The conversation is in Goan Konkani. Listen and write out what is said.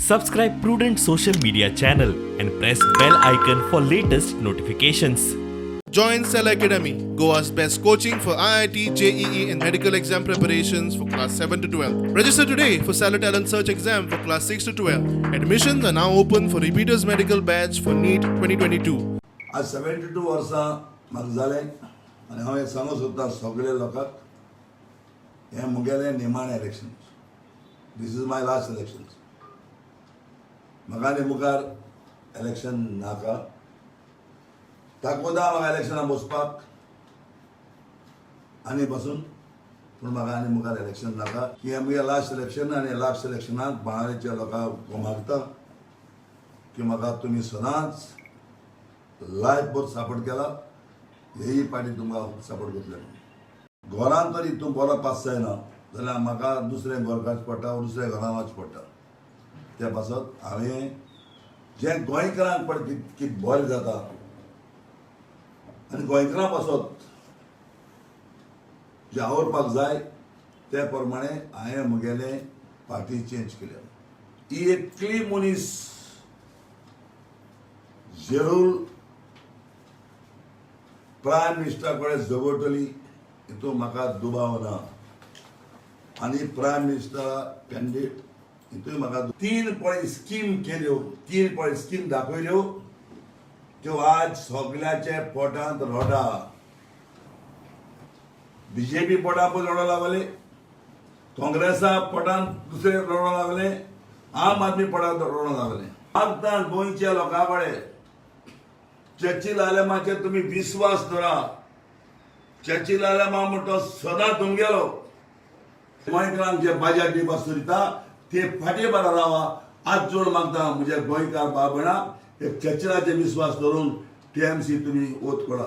Subscribe Prudent Social Media channel and press bell icon for latest notifications. Join Cell Academy, Goa's best coaching for IIT, JEE, and medical exam preparations for class 7 to 12. Register today for Stellar Talent Search exam for class 6 to 12. Admissions are now open for repeaters medical batch for NEET 2022. आज 72 वर्सां म्हाका जालें आनी हांव हें सांगूंक सोदतां सगळे लोकांक, हें मुगेलें निमाणें election. This is my last election. म्हाका आनी मुखार इलेक्शन नाका. ताकोदा म्हाका इलेक्शनाक बसपाक आनी बसून, पूण म्हाका आनी मुखार इलेक्शन नाका. हें मुगे लास्ट इलेक्शन आनी लास्ट इलेक्शनाक बाणावलेच्या लोकांक मागता की म्हाका तुमी सदांच लायफ भर सपोर्ट केला, हेय पार्टी तुमकां सपोर्ट करतले. घरान तरी तूं बरो पास जायना जाल्यार म्हाका दुसरें घर काडचें पडटा, दुसऱ्या घरान वचचें पडटा. ते पासत हांवें जें गोंयकारांक पळय कितें बरें जाता आनी गोंयकारां पासत जें आवरपाक जाय, ते प्रमाणे हांवें म्हगेलें पार्टी चेंज केल्या. ही एकली मनीस जरूर प्रायम मिनिस्टरा कडेन झगडटली हितून म्हाका दुबाव ना आनी प्रायम मिनिस्टर कॅन्डिडेट हितून म्हाका. तीन पळय स्कीम केल्यो, तीन पळय स्कीम दाखयल्यो, त्यो आज सगल्याचे पोटांत रोडा. बीजेपी पोटां पळय रोडो लागले, काँग्रेसा पोटांत दुसरे रोडो लागले, आम आदमी पोटांत रोडो लागले. मागता गोंयच्या लोकां कडेन, चर्चिल आलेमाचेर तुमी विस्वास धरा. चर्चिल आलेमा म्हणटा सदां तुमगेलो. गोंयकारांक जे बाजार दिवपाक सोदिता ते फाटी बरा रावा. आज जोड मागता म्हज्या गोंयकार भाव भयणाक, एक चर्चिलाचेर विस्वास धरून टीएमसी तुमी वोत करा.